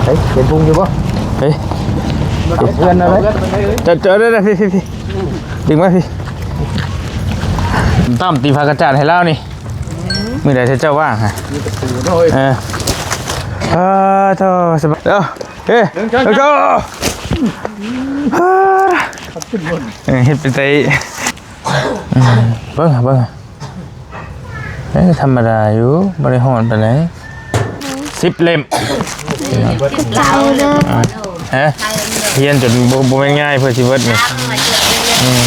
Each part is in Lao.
ເຮີ້ຍ ເຫັນພຸງຢູ່ບໍ່? ເຮີ້ຍ ເຫັນເພື່ອນເອົາເລີຍ ເຈົ້າ ເຈົ້າ ເດີ ເດີ ພີ່ ພີ່ ພີ່ ດຶງມາພີ່ ຕຳຕີຜັກກະຈາດໃຫ້ລາວນີ້ ມື້ໃດເຈົ້າວ່າງຫະ? ເອີ ເອີ ໂທ້ ສະບາຍ ເອີ ເອີ ເອີ ເອີ ເຮັດເປັນໄຕ ອືມ ເບິ່ງ ເບິ່ງ ເອີ ທຳມະດາຢູ່ ບໍ່ໄດ້ຮ້ອນປານໃດ ສິບເຫຼັ້ມ ໃຈເດີ ຮະ ຮຽນຈົນບໍ່ ບໍ່ແມ່ນງ່າຍເພື່ອຊິເບິດນີ້ ອືມ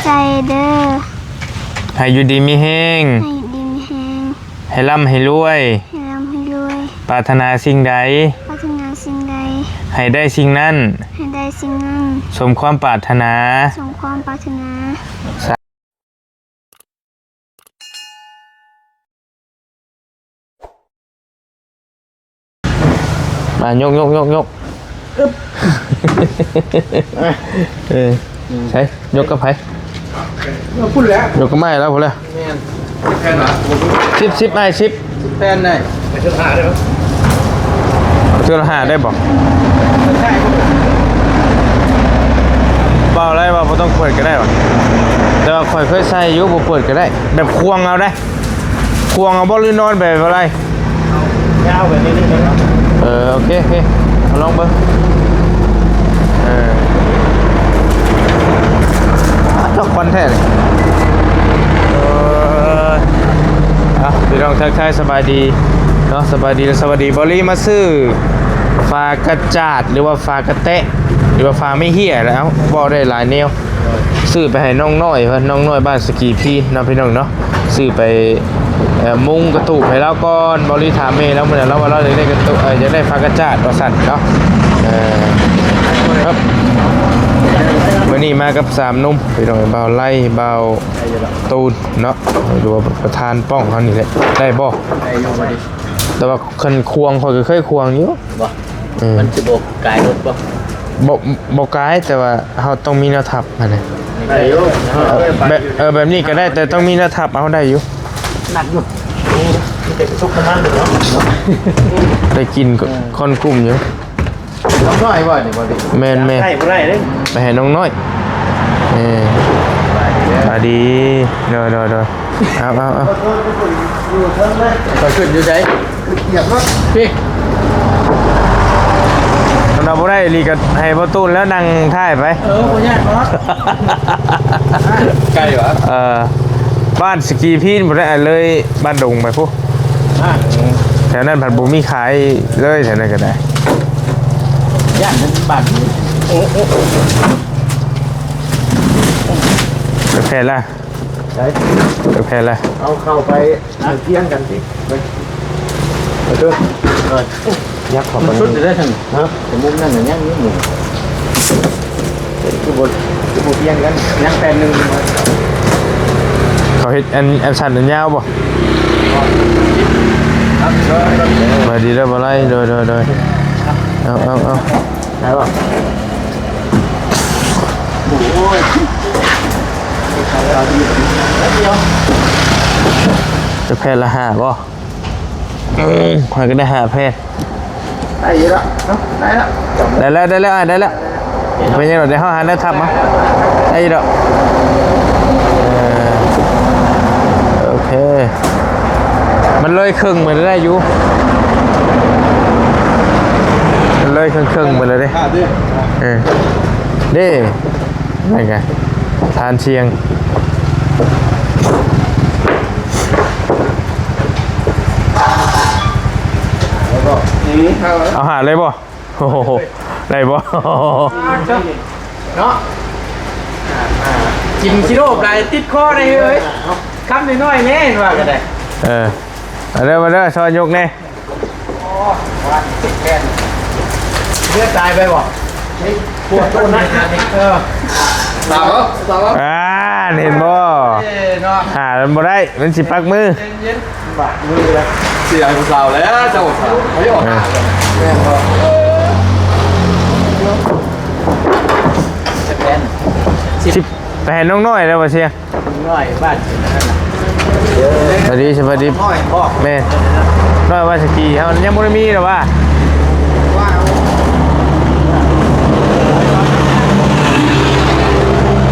ໃຈເດີ ໃຫ້ຢູ່ດີມີແຮງ ໃຫ້ຢູ່ດີມີແຮງ ໃຫ້ລ່ຳໃຫ້ລວຍ ໃຫ້ລ່ຳໃຫ້ລວຍ ປາດຖະໜາສິ່ງໃດ ປາດຖະໜາສິ່ງໃດ ໃຫ້ໄດ້ສິ່ງນັ້ນ ໃຫ້ໄດ້ສິ່ງນັ້ນ ສົມຄວາມປາດຖະໜາ ສົມຄວາມປາດຖະໜາ. ມາ ຍົກ ຍົກ ຍົກ ຍົກ ເອີ ໃສ ຍົກກັບໃຜ? ເອົາພຸ້ນແຫຼະ ຍົກກັບໄມ້ແລ້ວພຸ້ນແຫຼະ ແມ່ນ ສິບ ສິບ ອ້າຍ ສິບ ສິບແຜ່ນໄດ້ ເທື່ອລະຫ້າໄດ້ບໍ່? ເວົ້າໄດ້ວ່າບໍ່ຕ້ອງເປີດກໍໄດ້ຫວາ ແຕ່ວ່າຂ້ອຍເຄີຍໃສ່ຢູ່ ບໍ່ເປີດກໍໄດ້ ແບບຄວງເອົາໄດ໋. ຄວງເອົາບໍ່ ຫຼືນອນແບບໃດ? ຍາວແບບນີ້ເລີຍເນາະ ເອີ ໂອເຄ ໂອເຄ ເອົາລອງເບິ່ງ ເອີ ດອກຄວັນແທ້ນີ້ ເອີ ເອົາ ພີ່ນ້ອງທັກທາຍສະບາຍດີເນາະ ສະບາຍດີ ສະບາຍດີ ເບົາລີມາຊື້ຝາກະຈາດ ຫຼືວ່າຝາກະແຕະ ຫຼືວ່າຝາໄມ້ເຫ້ຍແລ້ວ ເວົ້າໄດ້ຫຼາຍແນວ. ຊື້ໄປໃຫ້ນ້ອງນ້ອຍເພິ່ນ ນ້ອງນ້ອຍບ້ານສະກີພີນເນາະ ພີ່ນ້ອງເນາະ ຊື້ໄປ ເອີ ມຸງກະຕູບໃຫ້ລາວກ່ອນ ເບົາລີຖາມແມ່ລາວມື້ນັ້ນ ລາວວ່າລາວຢາກໄດ້ກະຕູບ ເອີ ຢາກໄດ້ຝາກະຈາດວ່າຊັ້ນເນາະ ເອີ ຄັບ ມື້ນີ້ມາກັບສາມໜຸ່ມ ພີ່ນ້ອງ ບ່າວໄລ ບ່າວຕູນເນາະ ຫຼືວ່າປະທານປ້ອງເຮົານີ້ແຫຼະ ໄດ້ບໍ່? ໄດ້ຢູ່ ແຕ່ວ່າຄັນຂວາງ ຂ້ອຍກໍເຄີຍຂວາງຢູ່ ບໍ່ ເອີ ມັນຊິບໍ່ກາຍລົດບໍ່? ບໍ່ ບໍ່ກາຍ ແຕ່ວ່າເຮົາຕ້ອງມີແນວທັບຫັ້ນນະ ໄດ້ຢູ່ ເອີ ແບບ ເອີ ແບບນີ້ກໍໄດ້ ແຕ່ຕ້ອງມີແນວທັບເອົາໄດ້ຢູ່ ໜັກຢູ່ ມີແຕ່ກະຕຸກນ້ຳມັນເນາະ ໄດ້ກິນ ເອີ ຄ່ອນກຸ້ມຢູ່ ນ້ອງນ້ອຍບໍ່ນີ້ບໍ່ດີ ແມ່ນໆ ໄດ້ບໍ່ໄດ້ເດ້ ໄປໃຫ້ນ້ອງນ້ອຍ ເອີ ສະບາຍດີ ໂດຍໆໆ ເອົາໆໆ ຂ້ອຍຂຶ້ນຢູ່ໃສ? ຢາກເນາະ ພີ້ ຄັນວ່າບໍ່ໄດ້ອີ່ຫຼີກໍໃຫ້ບໍ່ຕູນແລ້ວນັ່ງທ້າຍໄປ ເອີ ບໍ່ຍາກເນາະ ໃກ້ຫວາ? ເອີ ບ້ານສະກີພີນພຸ້ນແຫຼະ ເລີຍບ້ານດົງໄປພຸ້ນ ອ່າ ແຖວນັ້ນພັດບໍ່ມີຂາຍເລີຍ ແຖວນັ້ນກໍໄດ້ ຢ້ານມັນບາດ ໂອ້ ໂອ້ ແພນລະ ໃສ ແພນລະ ເອົາເຂົ້າໄປ ມັນພຽງກັນຕິ ໄປ ໄປເດີ ເອີ ຍັກເຂົ້າໄປ ມັນສຸດຢູ່ເດ້ທ່ານ ຮະ ແຕ່ມຸມນັ້ນນະຍັງມີໝູ່ ຄືບໍ່ ຄືບໍ່ພຽງກັນ ຍັງແຜ່ນໜຶ່ງ ເຂົາເຮັດອັນ ອັນສັ້ນອັນຍາວບໍ່? ສະບາຍດີເດີບໍ່ໄລ ໂດຍ ໂດຍ ໂດຍ ເອົາ ເອົາ ເອົາ ໄດ້ບໍ່? ໂອ້ຍ ຈະແຜ່ນລະຫ້າບໍ່? ເອີ ຂ້ອຍກໍໄດ້ຫ້າແຜ່ນ ໄດ້ຢູ່ແລ້ວເນາະ ໄດ້ແລ້ວ ໄດ້ແລ້ວ ໄດ້ແລ້ວ ໄດ້ແລ້ວ ເປັນຫຍັງດອກ ດຽວເຮົາຫາແນວທັບມາ ໄດ້ຢູ່ດອກ ເອີ ໂອເຄ ມັນເລີຍເຄິ່ງໄປໄດ້ຢູ່ ມັນເລີຍເຄິ່ງໆໄປແລ້ວເດ້ ເອີ ເດ້ ນັ້ນກະ ທານຊຽງ ເອົາຫາເລີຍບໍ່? ໂອ້ໂຫ ໄດ້ບໍ່? ເນາະ ກິນຂີ້ໂລບຫຼາຍຕິດຄໍໄດ໋ເຮີ້ຍ ຄຳນ້ອຍໆແດ່ວ່າກໍໄດ້ ເອີ ມາເດີ ມາເດີ ຊ່ອຍຍົກແດ່. ເລືອດຕາຍໄປບໍ່? ປວດໂຕນະ ເອີ ຕາຍບໍ່? ຕາຍບໍ່? ອ່າ ເຫັນບໍ່? ເອີ ເນາະ ຫາມັນບໍ່ໄດ້ ມັນຊິປັກມື ເຢັນໆ ບາດມືແລ້ວ ເສຍຜູ້ສາວແລ້ວ ເຈົ້າສາວ ເອີ ແມ່ນບໍ່? ສິບ ໄປໃຫ້ນ້ອງນ້ອຍແລ້ວບໍ່ເຊຍ? ນ້ອຍບ້ານ ສະບາຍດີ ສະບາຍດີ. ນ້ອຍບໍ? ແມ່ນ. ນ້ອຍວ່າສະກີເຮົາຍັງບໍ່ໄດ້ມີດອກວ່າ.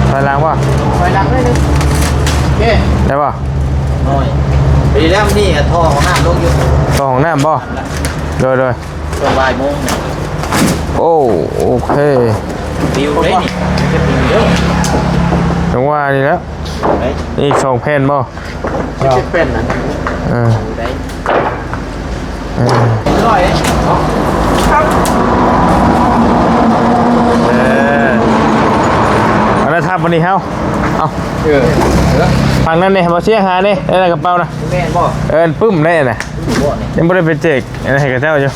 ຖອຍຫຼັງບໍ່? ຖອຍຫຼັງໜ້ອຍໜຶ່ງ. ໂອເຄ ໄດ້ບໍ່? ນ້ອຍ. ດີແລ້ວ ນີ້ທໍ່ຫ້ອງນ້ຳລົງຢູ່. ທໍ່ຫ້ອງນ້ຳບໍ່? ໂດຍ ໂດຍ. ຊ່ວງບ່າຍໂມງນີ້. ໂອ້ ໂອເຄ. ປິວເດ້ນີ້ ຈະປິວເດີ. ຈັ່ງວ່ານີ້ແຫຼະ. ໄດ້ ອີກສອງແຜ່ນບໍ່? ສິບເຈັດແຜ່ນນະ. ເອີ ໄດ້ ເອີ ຮ້ອຍເນາະ. ເອີ ເອົາລະ ທັບອັນນີ້ເຮົາ. ເອົາ ເອີ ຝັ່ງນັ້ນເດ້ ບໍ່ເສຍຫາຍເດ້ ໃນກະເປົານະ. ແມ່ນບໍ່? ເອີ ປຶ້ມໄດ້ນະ. ບໍ່ນີ້ ຍັງບໍ່ໄດ້ໄປແຈກອັນນັ້ນໃຫ້ເຂົາເຈົ້າຢູ່.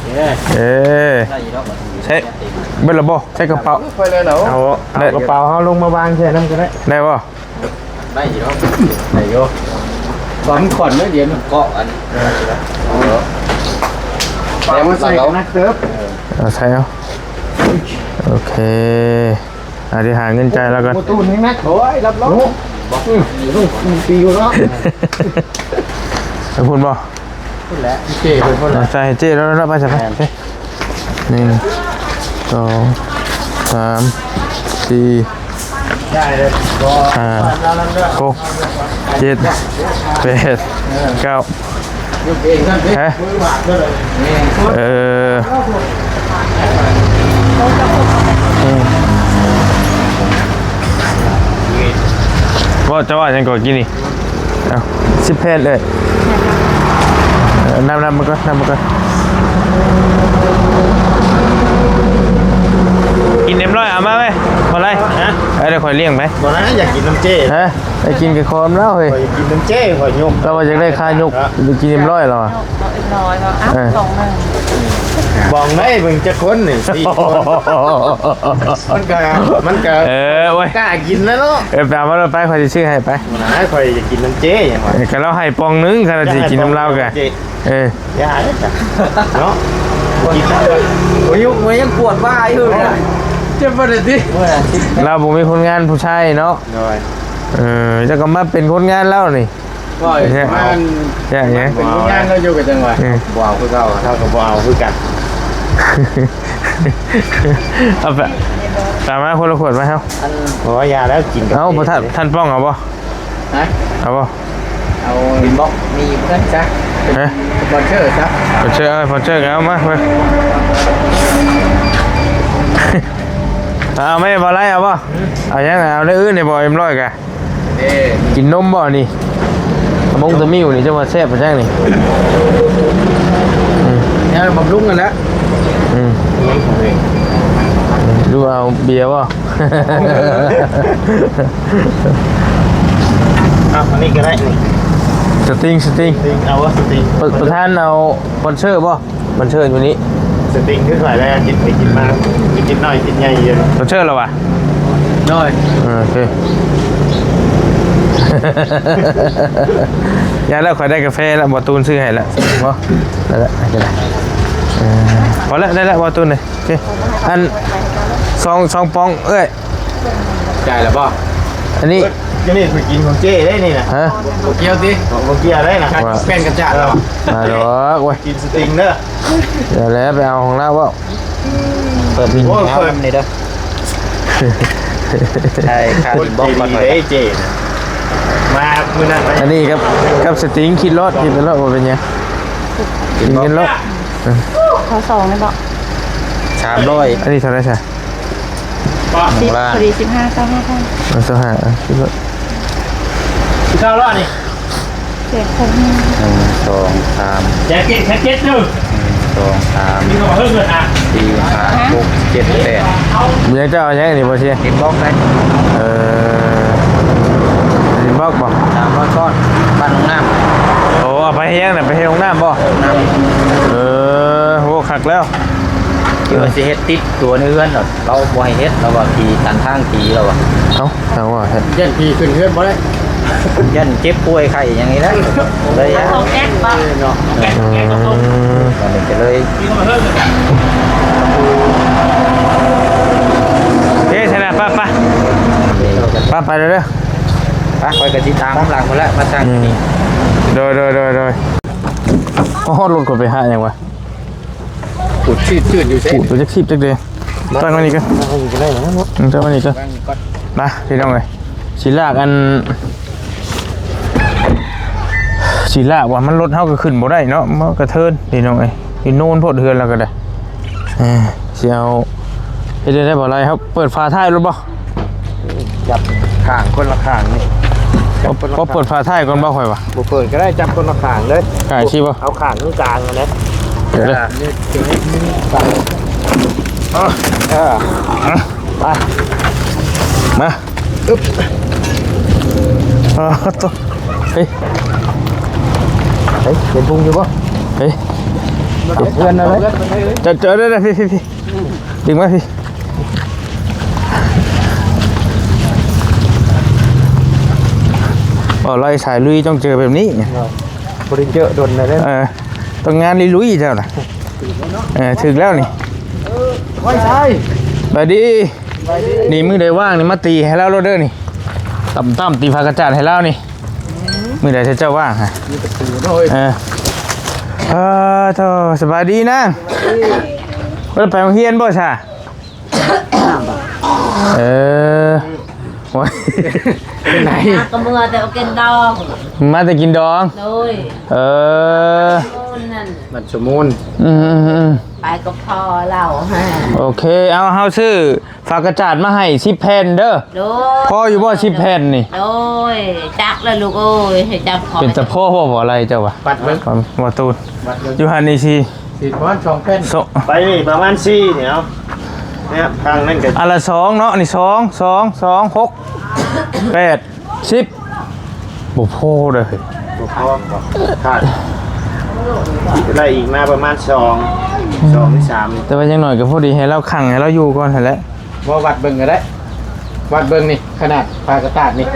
ເອີ ເອີ ໄດ້ຢູ່ດອກ. ໃຊ້ເບິດລະບໍ່? ໃສ່ກະເປົາ. ເອົາ ເອົາກະເປົາເຮົາລົງມາວາງໃສ່ນຳກໍໄດ້. ໄດ້ບໍ່? ໄດ້ຢູ່ດອກ. ໄດ້ຢູ່. ຕອນມັນຂອນໜ້ອຍດຽວມັນເກາະອັນ ເອີ ແລ້ວມັນໃສ່ໜັກເຕີບ. ເອີ ເອົາໃສ່ເອົາ. ໂອເຄ ອາ ດຽວຫາເງິນຈ່າຍລາວກ່ອນ. ປະຕູນີ້ໜັກ. ໂອ້ຍ ລັບລົງ. ອືມ ລົງປີຢູ່ເນາະ. ໄປພຸ້ນບໍ່? ພຸ້ນແຫຼະ ເຈ້ ໄປພຸ້ນແຫຼະ. ໃສ່ໃຫ້ເຈ້ແລ້ວເນາະ. ໄປຊະ ໄປ. ເອີ ໜຶ່ງ ສອງ ສາມ ສີ່ ໄດ້ເລີຍ. ຫ້າ ຫົກ ເຈັດ ແປດ ເກົ້າ. ຮະ? ເອີ ອືມ ເວົ້າ ເຈົ້າວ່າຫຍັງກ່ອນກີ້ນີ້? ເອົ້າ ສິບແຜ່ນເອີຍ. ເອີ ນັບ ນັບມາກ່ອນ ນັບມາກ່ອນ. ກິນເອັມຮ້ອຍ ເອົາມາເວີຍ ບໍ່ໄລ. ຮະ? ເອີ ດຽວຂ້ອຍລ້ຽງໄປ. ບໍ່ນະ ຢາກກິນນຳເຈ້. ຮະ? ໄປກິນກະຄອມແລ້ວເຮີ້ຍ. ຂ້ອຍກິນນຳເຈ້ ຂ້ອຍຍົກ. ລາວວ່າຢາກໄດ້ຄ່າຍົກ ໄປກິນເອັມຮ້ອຍລາວ. ເອີ ເອີ ເອີ ເອີ ເອີ ສອງໜຶ່ງ ບອງໄດ້ເບິ່ງຈັກຄົນນີ້ ສີ່ຄົນ. ມັນກະ ມັນກະ ເອີ ໂອ້ຍ ກ້າກິນແລ້ວເນາະ. ເອີ ໄປເອົາມາໂລດໄປ ຂ້ອຍຊິຊື້ໃຫ້ໄປ. ບໍ່ນະ ຂ້ອຍຢາກກິນນຳເຈ້ຫຍັງວະ. ເອີ ກະລາວໃຫ້ປ່ອງໜຶ່ງ ຄັນຊິກິນນຳລາວກະ. ເອີ ຢ່າເດ້ເນາະ. ບໍ່ຍຸກ ບໍ່ຍັງປວດວ່າຢູ່. ເຈັບບໍ່ໄດ້ຕິ ລາວບໍ່ມີຄົນງານຜູ້ຊາຍເນາະ. ໂດຍ ເອີ ເຈົ້າກໍມາເປັນຄົນງານລາວນີ້. ວ່າ ແຊະ ມາເປັນຄົນງານລາວຢູ່ກໍຈັ່ງວ່າ. ເອີ ບໍ່ເອົາຄືເກົ່າ ເຮົາກໍບໍ່ເອົາຄືກັນ. ເອົາໄປ ຕາມມາຄົນລະຂວດມາເຮົາ. ອັນ ໂອ້ຍ ຢ່າແລ້ວ ກິນກາເຟ. ເອົາ ບໍ່ທັນ ທ່ານປ້ອງເອົາບໍ່? ຮະ? ເອົາບໍ່? ເອົາອິນບັອກ ມີເພື່ອນຊະ. ຮະ? ສະປອນເຊີຊະ. ສະປອນເຊີ ເອີ ສະປອນເຊີກໍເອົາມາເບິ່ງ. ເອົາແມ່ ບໍ່ໄລ ເອົາບໍ່? ເອົາຫຍັງ? ເອົາແນວອື່ນນີ້ບໍ່? ເອັມຮ້ອຍກະ ເອີ ກິນນົມບໍ່ນີ້? ຕະມົງຕະມິ້ວນີ້ ເຈົ້າວ່າແຊບປານຈັ່ງນີ້. ອືມ ແນວບຳລຸງຫັ້ນແຫຼະ. ອືມ ຫຼືວ່າເອົາເບຍບໍ່? ເອົາອັນນີ້ກໍໄດ້ນີ້ ສະຕິງ ສະຕິງ ເອົາບໍ່ ສະຕິງ? ປະ ປະທານເອົາສະປອນເຊີບໍ່? ມັນເຊີຢູ່ນີ້ ສະຕິງຄືຂ້ອຍແລ້ວ ກິນໄປກິນມາ ກິນນ້ອຍກິນໃຫຍ່ຢູ່. ມັນເຊີແລ້ວຫວາ? ໂດຍ ເອີ ໂອເຄ. ຢ່າແລ້ວ ຂ້ອຍໄດ້ກາແຟແລ້ວ ບໍ່ຕູນຊື້ໃຫ້ແລ້ວ. ບໍ່ ໄດ້ແລ້ວ ເອີ ພໍແລ້ວ ໄດ້ແລ້ວ ບໍ່ຕູນເອີຍ. ໂອເຄ ອັນ ສອງ ສອງປ່ອງເອີຍ. ຈ່າຍແລ້ວບໍ່? ອັນນີ້ ເບິດ ນີ້ຂ້ອຍກິນຂອງເຈ້ເດ້ນີ້ນະ. ຮະ? ບໍ່ກ່ຽວຕິ? ບໍ່ ບໍ່ກ່ຽວໄດ້ນະ. ແມ່ນກັນຈ້າ. ມາດອກເວີຍ ກິນສະຕິງເດີ. ດຽວແຫຼະ ໄປເອົາຂອງລາວເວົ້າ. ເປີດວິນ ໂອ້ຍ ເອົານຳນີ້ເດີ. ໃຊ່ ຂ້າ ຄົນ ບອກກ່ອນ ເດ້ເຈ້ ມາມື້ນັ້ນ. ອັນນີ້ກັບ ກັບສະຕິງ ຄິດໂລດ ຄິດໄປໂລດ ບໍ່ເປັນຫຍັງ. ກິນກັນໂລດ. ເອີ ຂໍສອງໄດ້ບໍ່? ສາມຮ້ອຍ. ອັນນີ້ເທົ່າໃດຊະ? ສິບ ພໍດີ ສິບຫ້າ ເກົ້າຫ້າພັນ. ເອີ ເກົ້າຫ້າ ເອີ ຄິດວ່າ ເກົ້າຮ້ອຍນີ້ ເຈັດຄົນ ໜຶ່ງ ສອງ ສາມ ແຈກເຈັດ ແຈກເຈັດເດີ ໜຶ່ງ ສອງ ສາມ ສີ່ ຫ້າ ຫົກ ເຈັດ ແປດ. ມີຫຍັງ ເຈົ້າເອົາຫຍັງນີ້ ບໍ່ເຊຍ? ອິນບັອກໄດ້. ເອີ ອິນບັອກບໍ່? ສາມຮ້ອຍກ້ອນ ບ້ານໜອງນ້ຳ. ໂອ້ ເອົາໄປເຮັດຫຍັງນະ? ໄປເຮັດຫ້ອງນ້ຳບໍ່? ຫ້ອງນ້ຳ. ເອີ ໂອ້ ຄັກແລ້ວ. ທີ່ວ່າຊິເຮັດຕິດຕົວໃນເຮືອນ ລາວບໍ່ໃຫ້ເຮັດ ລາວວ່າຜີຕັນທາງ ຜີລາວວ່າ. ເອົ້າ ຈັ່ງວ່າແທ້ ຢ້ານຜີຂຶ້ນເຮືອນບໍ່ໄດ້ ຢ້ານເຈັບປ່ວຍໄຂ້ຫຍັງນີ້ແຫຼະ ເລີຍ ຂອງແອດບໍ່ ເນາະ. ອືມ ກໍເລີຍ ເອີ ຊັ້ນນະ ໄປ ໄປ ໄປ ໄປເດີ. ໄປ ຂ້ອຍກໍຊິຕາມຫຼັງພຸ້ນແຫຼະ ມາຕັ້ງ ອືມ ນີ້ ໂດຍ ໂດຍ ໂດຍ ໂດຍ. ໂອ້ໂຫ ລົດຂ້ອຍໄປຫາຫຍັງວະ? ຂູດ ຂູດຢູ່ເຊ ຂູດ ຈັກສິບຈັກເດ ມາ ຕັ້ງໄວ້ນີ້ກ່ອນ ຕັ້ງໄວ້ນີ້ກໍໄດ້ເນາະ ອືມ ຕັ້ງໄວ້ນີ້ກ່ອນ ວາງນີ້ກ່ອນ ມາ ພີ່ນ້ອງເອີຍ ຊິລາກອັນ ຊິລາກວ່າມັນ ລົດເຮົາກໍຂຶ້ນບໍ່ໄດ້ເນາະ ມັນກະເທີນ ພີ່ນ້ອງເອີຍ ຢູ່ໂນນໂພດ ເຮືອນລາວກໍໄດ້ ເອີ ຊິເອົາ ເຮັດໄດ້ບໍ່ໄລ ເຮົາເປີດຝາທ້າຍລົດບໍ່? ຈັບຂ້າງຄົນລະຂ້າງນີ້ ຈັບຄົນລະຂ້າງ ບໍ່ເປີດຝາທ້າຍກ່ອນບໍ່? ຂ້ອຍວ່າ ບໍ່ເປີດກໍໄດ້ ຈັບຄົນລະຂ້າງເລີຍ ຂ້າງຊີ້ບໍ່? ເອົາຂ້າງກາງໆຫັ້ນນະ ເດີ ເອີ ເອີ ໄປ ມາ ອຶບ ອາ ໂຕ ເຮີ້ຍ ເຮີ້ຍ ເຫັນພຸງຢູ່ບໍ່? ເຮີ້ຍ ເພື່ອນເອົາເລີຍ ເຈີ ເຈີ ເດີ ເດີ ພີ່ ພີ່ ພີ່ ດຶງມາພີ່ ບໍ່ໄລ ສາຍລຸຍຕ້ອງເຈີແບບນີ້ ບໍ່ໄດ້ເຈີດົນແລ້ວເດ້ ເອີ ຕ້ອງງານລຸຍໆ ເຈົ້ານະ ເອີ ຖືກແລ້ວນີ້ ໄວ້ໃສ ສະບາຍດີ ນີ້ມື້ໃດວ່າງນີ້ມາຕີໃຫ້ລາວໂລດເດີນີ້ ຕ່ຳໆ ຕີຜ້າກະຈາດໃຫ້ລາວນີ້ ມື້ໃດເຈົ້າວ່າງຫະ ມີແຕ່ປູເນາະເອີຍ ເອີ ເອີ ໂທ້ ສະບາຍດີນາງ ບໍ່ໄດ້ໄປໂຮງຮຽນບໍ່ຊະ? ເອີ ໂອ້ຍ ເປັນໄດ ມາກໍເມື່ອແຕ່ກິນດອງ ມາແຕ່ກິນດອງ ໂດຍ ເອີ ໂອ້ ນັ້ນ ມັນສະມຸນ ອືມໆໆ ໄປກັບພໍ່ລາວ ໂອເຄ ເອົາ ເຮົາຊື້ ຝາກະຈາດມາໃຫ້ສິບແຜ່ນເດີ ໂດຍ ພໍຢູ່ບໍ່ສິບແຜ່ນນີ້? ໂດຍ ຈັກລະລູກເອີຍ ໃຫ້ຈັກພໍ ເປັນຕາພໍບໍ່ ບໍ່ໄລເຈົ້າວ່າ ວັດເບິ່ງ ບໍ່ຕູນ ວັດເບິ່ງ ຢູ່ຫັ້ນນີ້ຊິ ຊິປະມານສອງແຜ່ນ ໂຊະ ໄປນີ້ປະມານສີ່ນີ້ເນາະ ນີ້ທາງນັ້ນກໍ ອັນລະສອງເນາະ ນີ້ສອງ ສອງ ສອງ ຫົກ ແປດ ສິບ ບໍ່ພໍເດີ ບໍ່ພໍ ຂາດ ໄດ້ອີກມາປະມານສອງ ສອງຫຼືສາມ ແຕ່ວ່າຢ່າງໜ້ອຍກໍພໍດີໃຫ້ລາວຂັງໃຫ້ລາວຢູ່ກ່ອນຫັ້ນແຫຼະ ບໍ່ ວັດເບິ່ງກໍໄດ້ ວັດເບິ່ງນີ້ ຂະໜາດຝາກະຈາດນີ້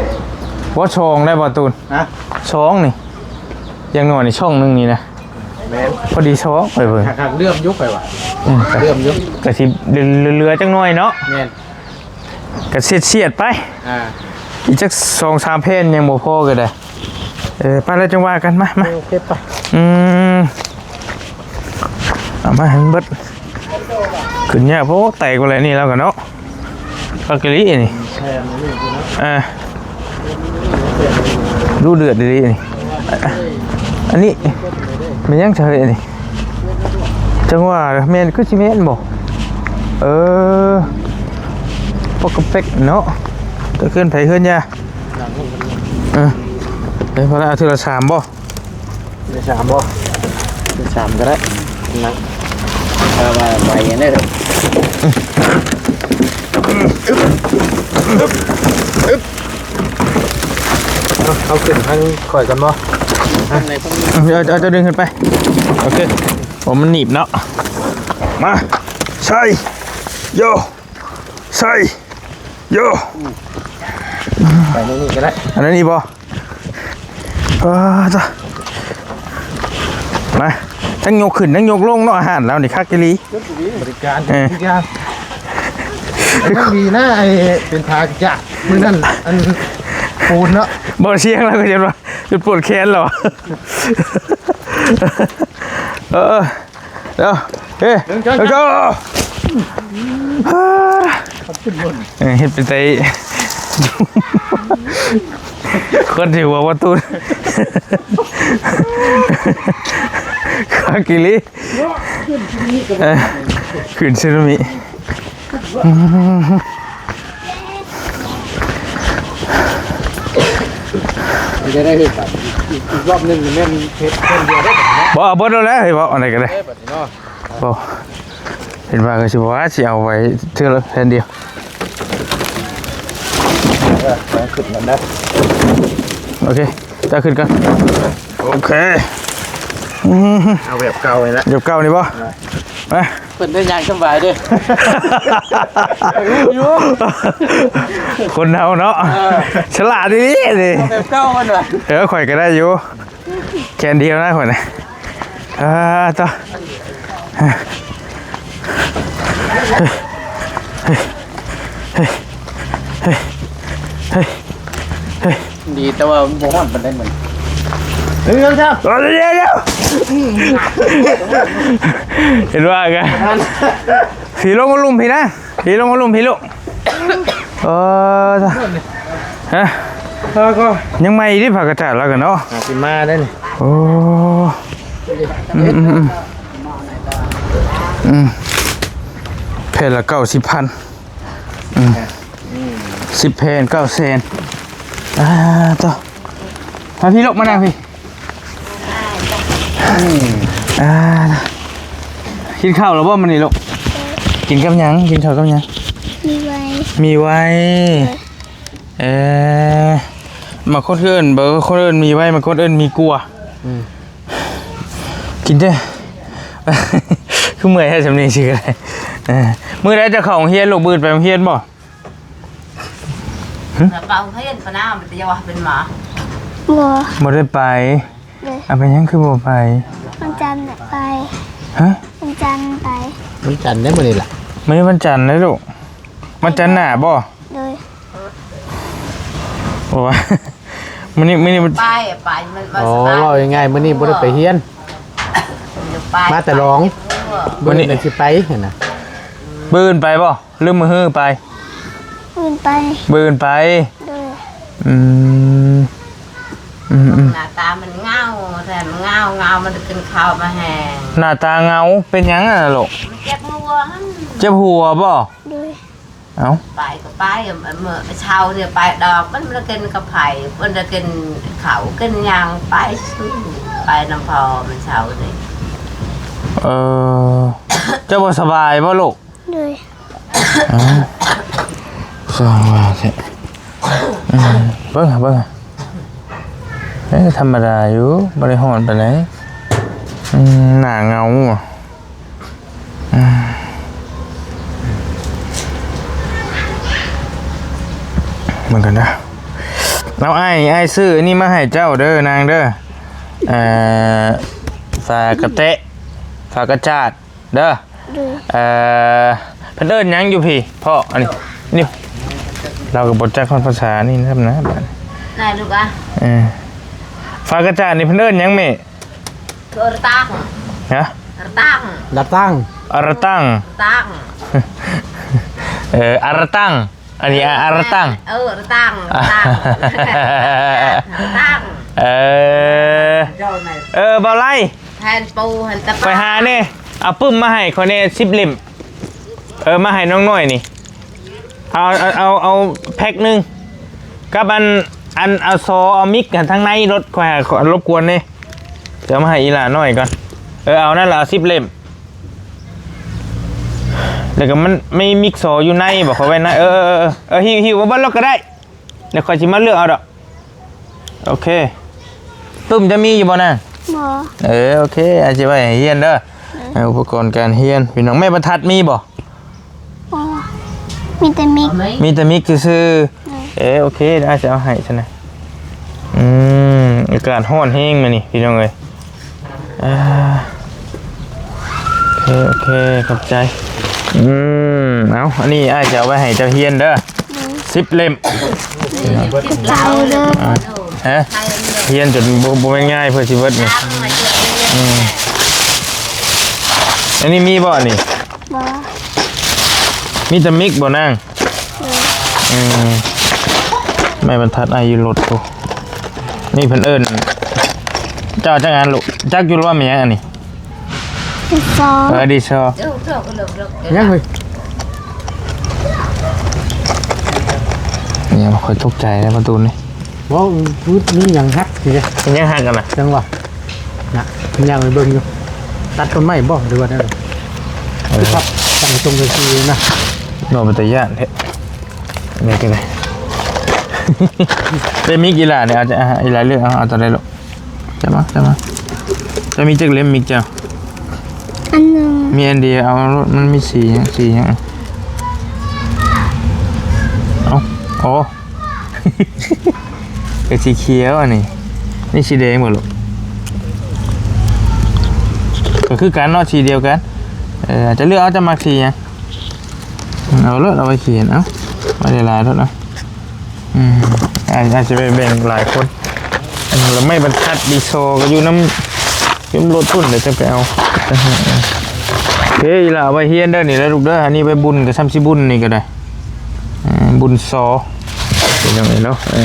ບໍ່ ສອງໄດ້ບໍ່ຕູນ? ຮະ ສອງນີ້ ຢ່າງໜ້ອຍນີ້ຊ່ອງໜຶ່ງນີ້ນະ ແມ່ນ ພໍດີສອງ ຂ້ອຍເບິ່ງ ຫາກເຫຼື້ອມຢູ່ ຂ້ອຍວ່າ ອືມ ເຫຼື້ອມຢູ່ ກໍຊິເຫຼືອໆ ຈັກໜ້ອຍເນາະ ແມ່ນ ກໍສຽດໆ ໄປ ອ່າ ອີກຈັກສອງສາມແຜ່ນຍັງບໍ່ພໍກໍໄດ້ ເອີ ໄປແລ້ວຈັ່ງວ່າກັນ ມາ ມາ ໂອເຄ ໄປ ອືມ ເອົາມາໃຫ້ມັນເບິດ ຂຶ້ນຍາກ ໂອ້ ແຕກໝົດແລ້ວນີ້ແລ້ວກໍເນາະ ປາກກະລີນີ້ ເອີ ດູເດືອດດີນີ້ ອັນນີ້ແມ່ນຫຍັງຊະເຮີ້ຍນີ້ ຈັ່ງວ່າແມ່ນ ຄືຊິແມ່ນບໍ່ ເອີ ປົກກະເປັກເນາະ ແຕ່ເຮືອນໃຜເຮືອນຍາ ເອີ ເອີ ພໍລະ ເອົາເທື່ອລະສາມບໍ່? ໄດ້ສາມບໍ່? ໄດ້ສາມກໍໄດ້ ນັກ ຖ້າວ່າໄວອັນໃດເດີ ເອົາ ເອົາຂຶ້ນທາງຂ້ອຍກ່ອນບໍ່? ເອົາ ເອົາ ເຈົ້າດຶງຂຶ້ນໄປ ໂອເຄ ໂອ້ ມັນໜີບເນາະ ມາ ໃສ່ ໂຍ ໃສ່ ໂຍ ໄປນີ້ກໍໄດ້ ອັນນັ້ນນີ້ບໍ່? ເອີ ຕາ ມາ ທັງຍົກຂຶ້ນ ທັງຍົກລົງເນາະ ອາຫານລາວນີ້ຄັກອີ່ຫຼີ ບໍລິການ ເອີ ທຸກຢ່າງ ຍັງດີນະ ໄອ້ເປັນພາກະຈາດ ມື້ນັ້ນ ອັນ ປູນເນາະ ບໍ່ ສຽງລາວກໍຈົນວ່າ ຈົນປວດແຂນແລ້ວ ເອີ ເອີ ເອີ ເອີ ເອີ ເອີ ເອີ ເຮັດເປັນໄຕ ຄົນທີ່ຫົວບໍ່ຕູນ ຄາກິລິ ເອີ ຂຶ້ນສຸນາມິ ຈະໄດ້ເຮັດ ອີກ ອີກ ອີກລອບໜຶ່ງແມ່ນເຮັດຄົນດຽວໄດ້ ບໍ່ ເອົາເບິດແລ້ວ ເຮີ້ຍ ເວົ້າອັນໃດກໍໄດ້ ເອີ ບັດນີ້ເນາະ ບໍ່ ເຫັນວ່າກໍຊິບໍ່ວ່າ ຊິເອົາໄວ້ເທື່ອລະແຜ່ນດຽວ ເອີ ເອົາຂຶ້ນນຳໄດ້ ໂອເຄ ເຈົ້າຂຶ້ນກ່ອນ ໂອເຄ ອືມ ເອົາແບບເກົ່ານີ້ລະ ແບບເກົ່ານີ້ບໍ່? ເອີ ມາ ເພິ່ນໄດ້ຍ່າງສະບາຍເດ້ ຢູ່ ຄົນເຮົາເນາະ ເອີ ສະຫຼາດອີ່ຫຼີນີ້ ເອົາແບບເກົ່າມັນວ່າ ເອີ ຂ້ອຍກໍໄດ້ຢູ່ ແຂນດຽວນະຂ້ອຍນະ ອ່າ ຕໍ່ ເຮີ້ຍ ເຮີ້ຍ ເຮີ້ຍ. ດີ ແຕ່ວ່າມັນບໍ່ຮ້ອນປານໃດມື້ນີ້. ເອີ ເຫັນວ່າກັນ ພີ່ລົງມາລຸ່ມພີ່ນະ ພີ່ລົງມາລຸ່ມພີ່ລູກ. ເອີ ຮະ ຍັງໃໝ່ຢູ່ເດ້ ຜັກກະຈາດລາວກັນເນາະ ຫາຊິມາໄດ້ນີ້. ໂອ້ ອືມໆໆ ອືມ ແຜ່ນລະເກົ້າສິບພັນ. ອືມ ສິບແຜ່ນເກົ້າແສນ. ອ່າ ໂຕ ມາພີ່ລູກ ມານັ່ງພີ່. ອ່າ ກິນເຂົ້າແລ້ວບໍ່ມື້ນີ້ລູກ? ກິນກັບຫຍັງ? ກິນເຂົ້າກັບຫຍັງ? ມີໄວ ມີໄວ. ເອີ ບາງຄົນເອີ້ນ ບາງຄົນເອີ້ນມີໄວ ບາງຄົນເອີ້ນມີກົວ. ອືມ ກິນເດີ້. ຄືເມື່ອຍແທ້ ສຳນີຊື່ກະໄດ້. ເອີ ມື້ໃດຈະເຂົ້າໂຮງຮຽນລູກ? ມື້ອື່ນໄປໂຮງຮຽນບໍ່? ຫຶ ໄປໂຮງຮຽນປະນາ ມັນຈະວ່າເປັນໝໍ. ບໍ່ ບໍ່ໄດ້ໄປ. ເອີ ເອົາ ເປັນຫຍັງຄືບໍ່ໄປ? ວັນຈັນນະໄປ. ຮະ? ວັນຈັນໄປ. ວັນຈັນໄດ້ມື້ນີ້ລະ. ມື້ນີ້ວັນຈັນເດ້ລູກ. ວັນຈັນໜ້າບໍ່? ໂດຍ. ໂອ້ຍ ມື້ນີ້ ມື້ນີ້ມັນ ໄປ ໄປ ມັນ ມັນ ອໍ ສະບາຍ ເວົ້າງ່າຍໆ ມື້ນີ້ບໍ່ໄດ້ໄປຮຽນ ໄປ ມາແຕ່ລອງ. ມື້ນີ້ຊິໄປຫັ້ນນະ. ມື້ອື່ນໄປບໍ່ ຫຼືມື້ຮືໄປ? ມື້ອື່ນໄປ. ມື້ອື່ນໄປ. ໂດຍ. ອືມ ອືມໆ ໜ້າຕາມັນເຫງົາ ແທ້ມັນເຫງົາ ເຫງົາ ມັນກິນເຂົ້າມາແຮງ. ໜ້າຕາເຫງົາ ເປັນຫຍັງຫັ້ນລະລູກ? ມັນເຈັບຫົວຫັ້ນ. ເຈັບຫົວບໍ່? ໂດຍ. ເອົ້າ ໄປກໍໄປ ເມື່ອເຊົ້ານີ້ໄປດອກ ມັນບໍ່ໄດ້ກິນກັບໃຜ ມັນໄດ້ກິນເຂົ້າກິນຫຍັງ ໄປຊື່ ໄປນຳພໍ່ມັນເຊົ້ານີ້. ເອີ ເຈົ້າບໍ່ສະບາຍບໍ່ລູກ? ໂດຍ. ເອົ້າ ສ້າງວ່າແທ້. ອືມ ເບິ່ງ ເບິ່ງ ເອີ ທຳມະດາຢູ່ ບໍ່ໄດ້ຮ້ອນປານໃດ. ອືມ ໜ້າເຫງົາ. ອືມ ເບິ່ງກັນເດີ. ເອົາ ອ້າຍ ອ້າຍຊື້ອັນນີ້ມາໃຫ້ເຈົ້າເດີນາງເດີ. ເອີ ຝາກະແຕະ ຝາກະຈາດເດີ. ໂດຍ. ເອີ ເພິ່ນເອີ້ນຫຍັງຢູ່ພີ້ພໍ່? ອັນນີ້ ນີ້ ລາວກໍບໍ່ຈັກຮອດພາສານີ້ນຳນະ. ນາຍລູກອະ ເອີ ຝາກະຈາດນີ້ເພິ່ນເອີ້ນຫຍັງແມ່? ອາຣະຕັງ. ຮະ? ອາຣະຕັງ. ອາຣະຕັງ. ຕັງ. ເອີ ອາຣະຕັງ. ອັນນີ້ ອາ ອາຣະຕັງ. ເອີ ອາຣະຕັງ ອາຣະຕັງ ອາຣະຕັງ. ເອີ ເອີ ບ່າວໄລ ແທນປູຫັ້ນຕະ ໄປຫາແດ່ ເອົາປຶ້ມມາໃຫ້ຂ້ອຍແດ່ ສິບເຫຼັ້ມ. ເອີ ມາໃຫ້ນ້ອງນ້ອຍນີ້. ເອົາ ເອົາ ເອົາ ເອົາແພັກໜຶ່ງ ກັບອັນ ອັນ ເອົາຊໍ ເອົາມິກຫັ້ນທາງໃນລົດຂ້ອຍ ລົບກວນແດ່. ຈະເອົາມາໃຫ້ອີ່ຫຼ້ານ້ອຍກ່ອນ. ເອີ ເອົານັ້ນລະ ເອົາສິບເຫຼັ້ມ. ແລ້ວກໍມັນມີມິກຊໍຢູ່ໃນບໍ? ຂ້ອຍໄວ້ໃນ. ເອີ ເອີ ເອີ ເອີ ຫິ້ວ ຫິ້ວມາເບິດໂລດກໍໄດ້. ດຽວຂ້ອຍຊິມາເລືອກເອົາດອກ. ໂອເຄ. ປຶ້ມຈະມີຢູ່ບໍ່ນາງ? ບໍ່. ເອີ ໂອເຄ ອ້າຍຊິໄວ້ໃຫ້ຮຽນເດີ. ເອີ ອຸປະກອນການຮຽນ ພີ່ນ້ອງ. ໄມ້ບັນທັດມີບໍ່? ບໍ່ ມີແຕ່ມິກ. ມີແຕ່ມິກຊື່ໆ. ເອີ ເອີ ໂອເຄ ດຽວອ້າຍຊິເອົາໃຫ້ຊັ້ນນະ. ອືມ ອາກາດຮ້ອນແຮງມື້ນີ້ ພີ່ນ້ອງເອີຍ. ອ່າ ໂອເຄ ໂອເຄ ຂອບໃຈ. ອືມ ເອົາ ອັນນີ້ອ້າຍຈະເອົາໄວ້ໃຫ້ເຈົ້າຮຽນເດີ ສິບເຫຼັ້ມ. ຂອບໃຈເດີ. ອ່າ ຮະ? ຮຽນຈົນບໍ່ ບໍ່ແມ່ນງ່າຍເພື່ອຊິເບິດນີ້. ອືມ ອັນນີ້ມີບໍ່ອັນນີ້? ບໍ່. ມີແຕ່ມິກບໍ່ນາງ? ເອີ ອືມ ໄມ້ບັນທັດອ້າຍຢູ່ລົດພຸ້ນ. ນີ້ເພິ່ນເອີ້ນ ເຈົ້າຈັກອັນລູກ? ຈັກຢູ່ລວມແມ່ນຫຍັງອັນນີ້? ດິນສອ. ເອີ ດິນສອ. ຍັງເຮີ້ຍ ຍັງ ຂ້ອຍຕົກໃຈແລ້ວປະຕູນີ້. ບໍ່ ຄືມີຫຍັງຫັກຊິເດ້. ມີຫຍັງຫັກກັນນະ? ຈັ່ງຫວະ ນະ ຍ່າງໄປເບິ່ງຢູ່ ຕັດຕົ້ນໄມ້ບໍ່ ຫຼືວ່າແນວໃດ? ເອີ ຄັບ ຕັ້ງຕົງໄປຊື່ນະ. ເນາະ ເປັນຕາຢ້ານແທ້. ນີ້ກໍໄດ້ ເປັນມິກອີ່ຫຼ້ານີ້ ເອົາ ອີ່ຫຼ້າເລືອກເອົາ ເອົາຕົວໃດລູກ? ຈັບມາ ຈັບມາ. ເຈົ້າມີຈັກເຫຼັ້ມມິກເຈົ້າ? ອັນໜຶ່ງ. ມີອັນດຽວ ເອົາໂລດ. ມັນມີສີຫຍັງ ສີຫຍັງ? ເອົ້າ ໂອ້ ເປັນສີຂຽວອັນນີ້. ນີ້ສີແດງບໍ່ລູກ? ກໍຄືກັນເນາະ ສີດຽວກັນ. ເອີ ຈະເລືອກເອົາ ຈະມັກສີຫຍັງ? ເອົາໂລດ ເອົາໄວ້ຂຽນ ເອົາ ໄວ້ຫຼາຍໆໂລດເນາະ. ອືມ ອາດ ອາດຈະໄປແບ່ງຫຼາຍຄົນ. ອັນລະໄມ້ບັນທັດ ດີຊໍ ກໍຢູ່ນຳ ຢູ່ນຳລົດພຸ້ນ ດຽວຈະໄປເອົາ. ໂອເຄ ອີ່ຫຼ້າ ເອົາໄວ້ຮຽນເດີ ນີ້ແຫຼະລູກເດີ. ອັນນີ້ໄວ້ບຸນ ກໍຊ່ຳຊິບຸນນີ້ກໍໄດ້ ອາ ບຸນຊໍ ພີ່ນ້ອງເອີຍເນາະ. ເອີ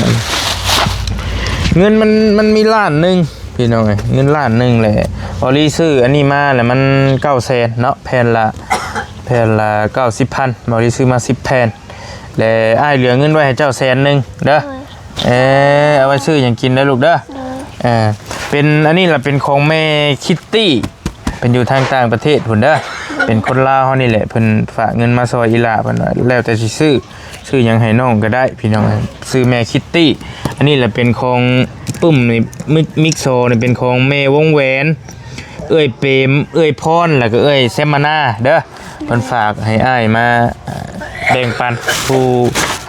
ເງິນມັນ ມັນມີລ້ານໜຶ່ງ ພີ່ນ້ອງເອີຍ ເງິນລ້ານໜຶ່ງແຫຼະ. ບໍລິຊື້ອັນນີ້ມາແລ້ວມັນເກົ້າແສນເນາະ ແຜ່ນລະ ແຜ່ນລະເກົ້າສິບພັນ ບໍລິຊື້ມາສິບແຜ່ນ ແລະ ອ້າຍເຫຼືອເງິນໄວ້ໃຫ້ເຈົ້າແສນໜຶ່ງເດີ. ໂດຍ ເອີ ເອົາໄວ້ຊື້ຫຍັງກິນເດີລູກເດີ. ໂດຍ ເອີ ເປັນ ອັນນີ້ລະເປັນຂອງແມ່ຄິດຕີ້ ເພິ່ນຢູ່ທາງຕ່າງປະເທດພຸ້ນເດີ. ໂດຍ ເປັນຄົນລາວເຮົານີ້ແຫຼະ ເພິ່ນຝາກເງິນມາຊ່ອຍອີ່ຫຼ້າ ເພິ່ນວ່າແລ້ວແຕ່ຊິຊື້ ຊື້ຫຍັງໃຫ້ນ້ອງກໍໄດ້ພີ່ນ້ອງ. ຊື່ແມ່ຄິດຕີ້. ອັນນີ້ລະເປັນຂອງປຶ້ມນີ້ ມິກ ມິກຊໍນີ້ເປັນຂອງແມ່ວົງແຫວນ ເອື້ອຍເປມ ເອື້ອຍພອນ ແລ້ວກໍເອື້ອຍແຊມມະນາເດີ. ເພິ່ນຝາກໃຫ້ອ້າຍມາແບ່ງປັນຜູ້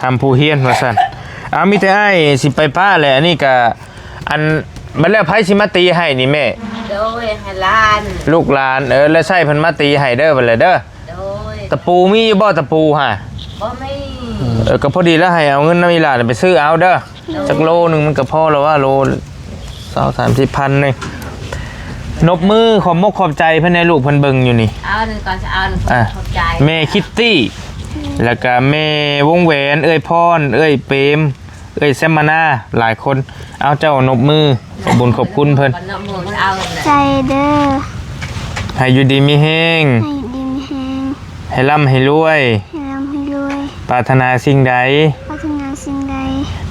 ຮ່ຳຜູ້ຮຽນວ່າຊັ້ນ. ເອົາ ມີແຕ່ອ້າຍຊິໄປປະແຫຼະ. ອັນນີ້ກະ ອັນ ບັດແລ້ວໃຜຊິມາຕີໃຫ້ນີ້ແມ່? ໂດຍ ໃຫ້ຫຼານ ລູກຫຼານ. ເອີ ແລ້ວໃຊ້ເພິ່ນມາຕີໃຫ້ເດີ ບັດແລ້ວເດີ. ໂດຍ ຕະປູມີຢູ່ບໍ່ ຕະປູຫາ? ບໍ່ມີ. ເອີ ກໍພໍດີແລ້ວ ໃຫ້ເອົາເງິນນຳອີ່ຫຼ້າໄປຊື້ເອົາເດີ. ໂດຍ ຈັກໂລໜຶ່ງມັນກໍພໍແລ້ວວ່າ ໂລຊາວສາມສິບພັນນີ້. ນົບມືຂອບມົກຂອບໃຈເພິ່ນແດ່ ລູກເພິ່ນເບິ່ງຢູ່ນີ້. ເອົາໜຶ່ງກ່ອນ ຈະເອົາໜຶ່ງ ອາ ຂອບໃຈ ແມ່ຄິດຕີ້ ແລ້ວກະແມ່ວົງແຫວນ ເອື້ອຍພອນ ເອື້ອຍເປມ ເອື້ອຍແຊມມະນາ ຫຼາຍຄົນ. ເອົາ ເຈົ້ານົບມືຂອບບຸນຂອບຄຸນເພິ່ນ. ໃຈເດີ ໃຫ້ຢູ່ດີມີແຮງ ໃຫ້ຢູ່ດີມີແຮງ ໃຫ້ລ່ຳໃຫ້ລວຍ ໃຫ້ລ່ຳໃຫ້ລວຍ ປາດຖະໜາສິ່ງໃດ ປາດຖະໜາສິ່ງໃດ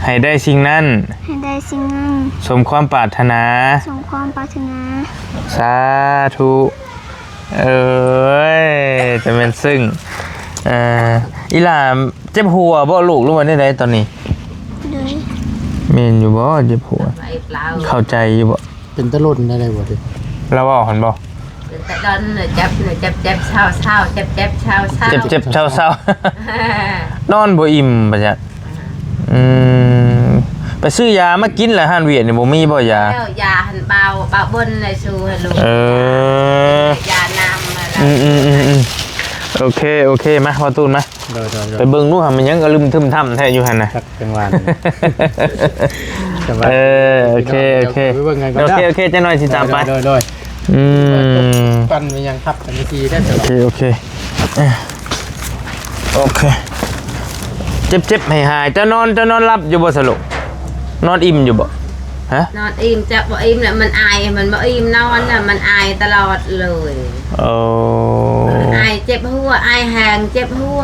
ໃຫ້ໄດ້ສິ່ງນັ້ນ ໃຫ້ໄດ້ສິ່ງນັ້ນ ສົມຄວາມປາດຖະໜາ ສົມຄວາມປາດຖະໜາ. ສາທຸ. ເອີຍ ຈະແມ່ນຊຶ້ງ. ເອີ ອີ່ຫຼ້າເຈັບຫົວບໍ່ລູກ ຫຼືວ່າແນວໃດຕອນນີ້? ໂດຍ ແມ່ນຢູ່ບໍ່ ເຈັບຫົວ? ເຂົ້າໃຈຢູ່ບໍ່? ເປັນຕາລົນໄດ້ບໍ່ຕິ? ລາວເວົ້າຫັ້ນບໍ່? ເປັນຕາດົນ ເຈັບ ເຈັບ ເຈັບ ເຊົາ ເຊົາ ເຈັບ ເຈັບ ເຊົາ ເຊົາ ເຈັບ ເຈັບ ເຊົາ ເຊົາ. ນອນບໍ່ອີ່ມບັດຍະ. ອືມ ໄປຊື້ຢາມາກິນລະ ຮ້ານຫວຽດນີ້ບໍ່ມີບໍ່ຢາ? ແລ້ວຢາຫັ້ນ ບ່າວ ບ່າວບົນໄດ້ຊື້ໃຫ້ລູກ. ເອີ ຢານ້ຳ. ອືມໆໆໆ ໂອເຄ ໂອເຄ ມາ ພໍ່ຕູນມາ. ໂດຍໆໆ ໄປເບິ່ງດູຫາ ມັນຫຍັງອະລຶມທຶມທຳແທ້ຢູ່ຫັ້ນນະ. ຈັກຈັ່ງຫວະ. ເອີ ໂອເຄ ໂອເຄ ໂອເຄ ຈັກໜ້ອຍຊິຕາມໄປ. ໂດຍໆ ອືມ ປັນມີຫຍັງທັບກັນທີ່ໄດ້. ໂອເຄ ໂອເຄ ໂອເຄ ເຈັບໆ ໃຫ້ຫາຍ. ເຈົ້ານອນ ເຈົ້ານອນຫຼັບຢູ່ບໍ່ສະລູກ? ນອນອີ່ມຢູ່ບໍ່? ຮະ? ນອນອີ່ມ ຈັກບໍ່ອີ່ມລະ ມັນອາຍ ມັນບໍ່ອີ່ມນອນລະ ມັນອາຍຕະຫຼອດເລີຍ. ໂອ້ ອາຍເຈັບຫົວ ອາຍແຮງເຈັບຫົວ.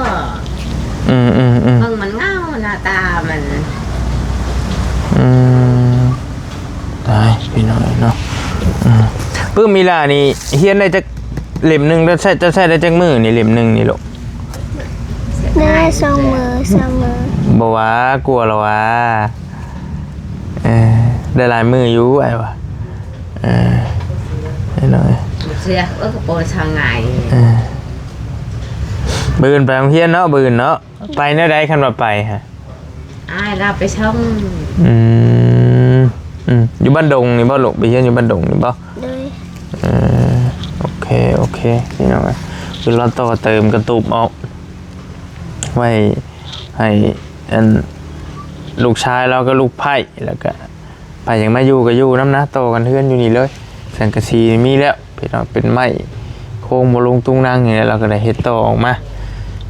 ອືມໆໆ ເບິ່ງມັນເຫງົາ ໜ້າຕາມັນ. ອືມ ຕາຍພີ່ນ້ອງເນາະ. ອືມ ປຶ້ມ ອີ່ຫຼ້ານີ້ຮຽນໄດ້ຈັກເຫຼັ້ມໜຶ່ງ ເຈົ້າໃຊ້ ເຈົ້າໃຊ້ໄດ້ຈັກມື້ນີ້ ເຫຼັ້ມໜຶ່ງນີ້ລູກ? ໄດ້ສອງມື້ ສາມມື້. ບໍ່ວ່າ ກົວລະວ່າ. ເອີ ໄດ້ຫຼາຍມື້ຢູ່ອ້າຍວ່າ. ເອີ ນ້ອຍ ເສຍ ເອີ ກະໂປນຊາງງາຍ. ເອີ ມື້ອື່ນໄປໂຮງຮຽນເນາະ ມື້ອື່ນເນາະ. ໄປແນວໃດຄັນວ່າໄປຫະ? ອ້າຍລາວໄປສົ່ງ. ອືມ ອືມ ຢູ່ບ້ານດົງນີ້ບໍ່ລູກ? ໄປຮຽນຢູ່ບ້ານດົງນີ້ບໍ່? ໂດຍ. ເອີ ໂອເຄ ໂອເຄ ພີ່ນ້ອງເອີຍ ຄືລາວຕໍ່ເຕີມກະຕູບອອກ ໄວ້ໃຫ້ ອັນ ລູກຊາຍລາວກັບລູກໃພ້ ແລ້ວກະ ໃຜຢາກມາຢູ່ກໍຢູ່ນຳນະ ຕໍ່ກັນເຮືອນຢູ່ນີ້ເລີຍ. ສັງກະສີມີແລ້ວ ເປັນ ເປັນໄມ້ໂຄງບໍ່ລົງຕຸງນັງນີ້ແຫຼະ ລາວກໍໄດ້ເຮັດຕໍ່ອອກມາ.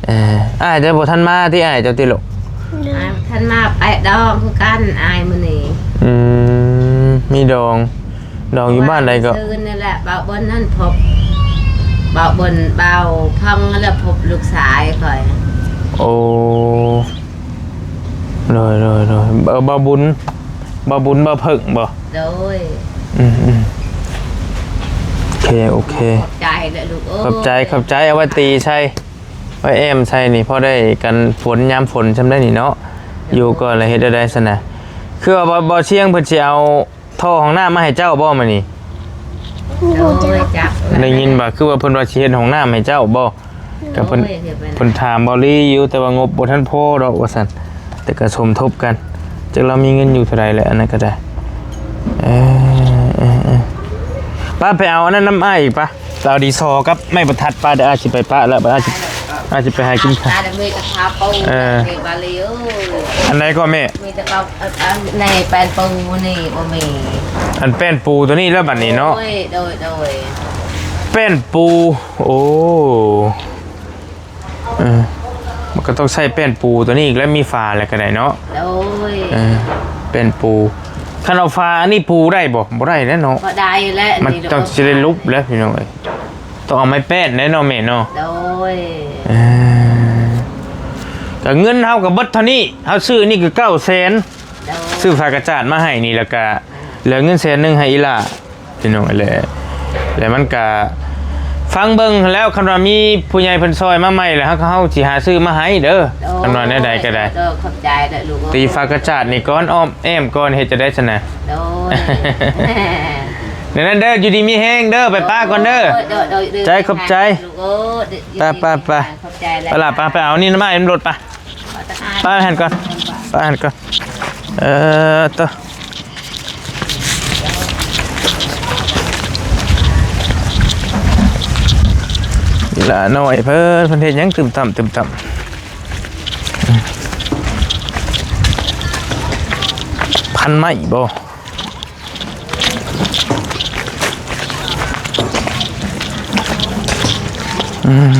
ເອີ ອ້າຍເຈົ້າບໍ່ທັນມາຕິ ອ້າຍເຈົ້າຕິລູກ? ໂດຍ. ອ່າ ທັນມາໄປດອງຄືກັນ ອ້າຍມື້ນີ້. ອືມ ມີດອງ ດອງຢູ່ບ້ານໃດກໍ? ຄືນນີ້ແຫຼະ ບ່າວບົນນັ້ນພົບ ບ່າວບົນ ບ່າວພັງແລ້ວພົບລູກຊາຍຂ້ອຍ. ໂອ້ ໂດຍ ໂດຍ ໂດຍ ເອີ ບ່າວບຸນ ບ່າວບຸນ ບ່າວເຜິ້ງບໍ່? ໂດຍ. ອືມ ໂອເຄ ໂອເຄ ຂອບໃຈເດີລູກເອີຍ. ຂອບໃຈ ຂອບໃຈ. ເອົາໄວ້ຕີໃສ່ ໄວ້ແອ້ມໃສ່ນີ້ ພໍໄດ້ກັນຝົນ ຍາມຝົນຊ່ຳໄດ້ນີ້ເນາະ. ຢູ່ກ່ອນລະເຮັດແນວໃດຊັ້ນນະ? ຄືວ່າ ບ່າວ ບ່າວຊຽງເພິ່ນຊິເອົາ ທໍ່ຫ້ອງນ້ຳມາໃຫ້ເຈົ້າບໍ່ມື້ນີ້? ໂດຍ ຈັກ ໄດ້ຍິນວ່າ ຄືວ່າເພິ່ນວ່າຊິເຮັດຫ້ອງນ້ຳໃຫ້ເຈົ້າບໍ່? ກະເພິ່ນ ໂດຍ ເພິ່ນຖາມບ່າວລີຢູ່ ແຕ່ວ່າງົບບໍ່ທັນພໍດອກວ່າຊັ້ນ ແຕ່ກະສົມທົບກັນ ຈັກລາວມີເງິນຢູ່ເທົ່າໃດແຫຼະ ອັນນັ້ນກະໄດ້. ເອີ ເອີ ເອີ ປະ ໄປເອົາອັນນັ້ນນຳອ້າຍອີກປະ ໄປເອົາດີຊໍກັບໄມ້ບັນທັດປະ ດຽວອ້າຍຊິໄປປະລະ ບາດອ້າຍຊິ ອາດຈະໄປຫາກິນຂ້າວ ຕາແລ້ວມີແຕ່ຜ້າປູ ເອີ ແມ່ບາລີເອີຍ. ອັນໃດກໍແມ່? ມີແຕ່ເຂົາ ອັນ ອັນໃນແປ້ນປູນີ້ບໍ່ມີ. ອັນແປ້ນປູຕົວນີ້ແລ້ວບັດນີ້ເນາະ. ໂດຍ ໂດຍ ໂດຍ. ແປ້ນປູ ໂອ້ ເອີ ມັນກໍຕ້ອງໃຊ້ແປ້ນປູຕົວນີ້ອີກແລ້ວ ມີຝາແລ້ວກໍໄດ້ເນາະ. ໂດຍ ເອີ ແປ້ນປູ. ຄັນເອົາຝາອັນນີ້ປູໄດ້ບໍ່? ບໍ່ໄດ້ແລ້ວເນາະ. ບໍ່ໄດ້ແລ້ວ ມັນຕ້ອງຊິໄດ້ຫຼຸບແລ້ວພີ່ນ້ອງເອີຍ. ຕ້ອງເອົາໄມ້ແປ້ນແດ່ເນາະແມ່ເນາະ. ໂດຍ ເອີ ກໍເງິນເຮົາກໍເບິດເທົ່ານີ້ ເຮົາຊື້ນີ້ກໍເກົ້າແສນ. ໂດຍ ຊື້ຝາກະຈາດມາໃຫ້ນີ້ ແລ້ວກໍເຫຼືອເງິນແສນໜຶ່ງໃຫ້ອີ່ຫຼ້າພີ່ນ້ອງ. ແລ້ວ ແລ້ວມັນກໍຟັງເບິ່ງແລ້ວ ຄັນວ່າມີຜູ້ໃຫຍ່ເພິ່ນຊ່ອຍມາໃໝ່ແລ້ວ ເຮົາກໍ ເຮົາຊິຫາຊື້ມາໃຫ້ເດີ. ໂດຍ ຄັນວ່າແນວໃດກໍໄດ້. ໂດຍ ຂອບໃຈເດີລູກເອີຍ. ຕີຝາກະຈາດນີ້ກ່ອນ ອ້ອມແອ້ມກ່ອນ ເຮັດຈັ່ງໃດຊັ້ນນະ? ໂດຍ ແນວນັ້ນເດີ ຢູ່ດີມີແຮງເດີ ໄປປະກ່ອນເດີ. ໂດຍ ໂດຍ ໂດຍ ໃຈ ຂອບໃຈ ລູກເອີຍ. ໄປ ໄປ ໄປ ຂອບໃຈຫຼາຍໆ. ໄປລະ ໄປ ໄປເອົານີ້ມາໃຫ້ມັນລົດໄປ. ໄປຫັ້ນກ່ອນ ໄປຫັ້ນກ່ອນ. ເອີ ໂຕ ອີ່ຫຼ້ານ້ອຍເພິ່ນ ເພິ່ນເຮັດຫຍັງຕຶມຕຳ ຕຶມຕຳ? ພັນໄມ້ບໍ່? ອືມ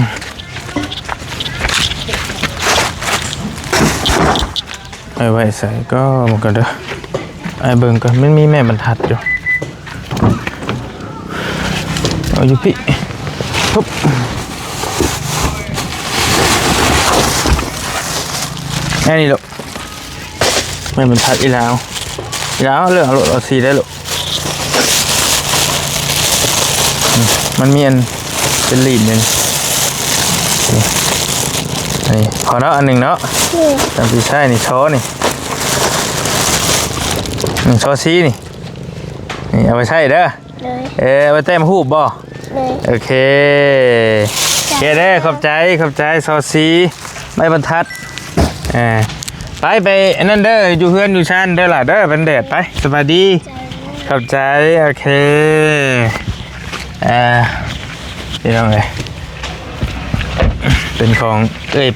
ເອົາໄວ້ໃສກໍ ມັນກໍເດີ ອ້າຍເບິ່ງກ່ອນ ມັນມີແມ່ບັນທັດຢູ່ ເອົາຢູ່ພີ້ ປຸບ ແນວນີ້ລູກ. ແມ່ນມັນທັດອີ່ຫຼາວ ອີ່ຫຼາວເລືອກເອົາໂລດ ເອົາສີໄດ້ໂລດ. ອືມ ມັນມີອັນເປັນລີດນີ້ ນີ້ ນີ້ ພໍເນາະ ອັນໜຶ່ງເນາະ. ໂດຍ ຕາມທີ່ໃຊ້ນີ້ ຊໍນີ້ ນີ້ ຊໍສີນີ້ ນີ້ເອົາໄປໃຊ້ເດີ. ໂດຍ ເອີ ໄວ້ແຕ້ມຮູບບໍ່? ໂດຍ ໂອເຄ ໂອເຄເດີ ຂອບໃຈ ຂອບໃຈ ຊໍສີ ໄມ້ບັນທັດ. ເອີ ໄປ ໄປອັນນັ້ນເດີ ຢູ່ເຮືອນຢູ່ຊານເດີຫຼ້າເດີ ມັນແດດ ໄປ ສະບາຍດີ ຂອບໃຈ ໂອເຄ. ອ່າ ພີ່ນ້ອງເອີຍ ເປັນຂອງເອື້ອຍ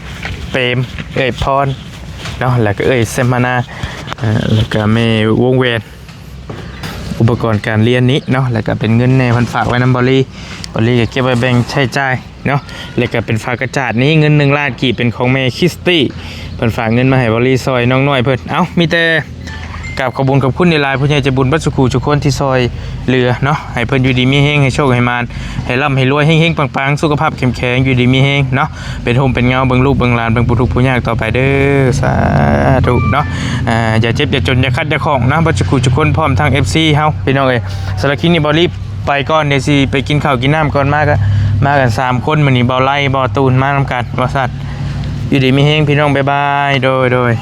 ເປມ ເອື້ອຍພອນເນາະ ແລ້ວກໍເອື້ອຍເຊມມານາ ເອີ ແລ້ວກໍແມ່ວົງແຫວນ. ອຸປະກອນການຮຽນນີ້ເນາະ ແລ້ວກະເປັນເງິນແດ່ ເພິ່ນຝາກໄວ້ນຳບອລລີ ບອລລີກະເກັບໄວ້ແບ່ງໃຊ້ຈ່າຍເນາະ ແລ້ວກະເປັນຝາກະຈາດນີ້ ເງິນໜຶ່ງລ້ານກີບ ເປັນຂອງແມ່ຄິສຕີ ເພິ່ນຝາກເງິນມາໃຫ້ບອລລີຊ່ອຍນ້ອງນ້ອຍເພິ່ນ. ເອົ້າ ມີແຕ່ກາບຂອບບຸນຂອບຄຸນຫຼາຍໆ ຜູ້ໃຫຍ່ໃຈບຸນເບິດສູ່ຄູ່ສູ່ຄົນທີ່ຊ່ອຍເຫຼືອເນາະ ໃຫ້ເພິ່ນຢູ່ດີມີແຮງ ໃຫ້ໂຊກໃຫ້ໝານ ໃຫ້ລ່ຳໃຫ້ລວຍ ເຮັງໆ ປັງໆ ສຸຂະພາບເຂັ້ມແຂງ ຢູ່ດີມີແຮງເນາະ ເປັນຮົ່ມເປັນເງົາ ເບິ່ງລູກເບິ່ງຫຼານ ເບິ່ງຜູ້ທຸກຜູ້ຍາກຕໍ່ໄປເດີ ສາທຸເນາະ. ອ່າ ຢ່າເຈັບຢ່າຈົນ ຢ່າຂັດຢ່າຂ້ອງເນາະ ເບິດສູ່ຄູ່ສູ່ຄົນ ພ້ອມທັງເອັຟຊີເຮົາ ພີ່ນ້ອງເອີຍ. ສຳລັບຄລິບນີ້ ບອລລີໄປກ່ອນ ດຽວຊິໄປກິນເຂົ້າກິນນ້ຳກ່ອນ ມາກະ ມາກັນສາມຄົນ ມື້ນີ້ ບ່າວໄລ ບ່າວຕູນ ມານຳກັນ ວ່າຊັ້ນ. ຢູ່ດີມີແຮງ ພີ່ນ້ອງ ບາຍບາຍ ໂດຍ ໂດຍ.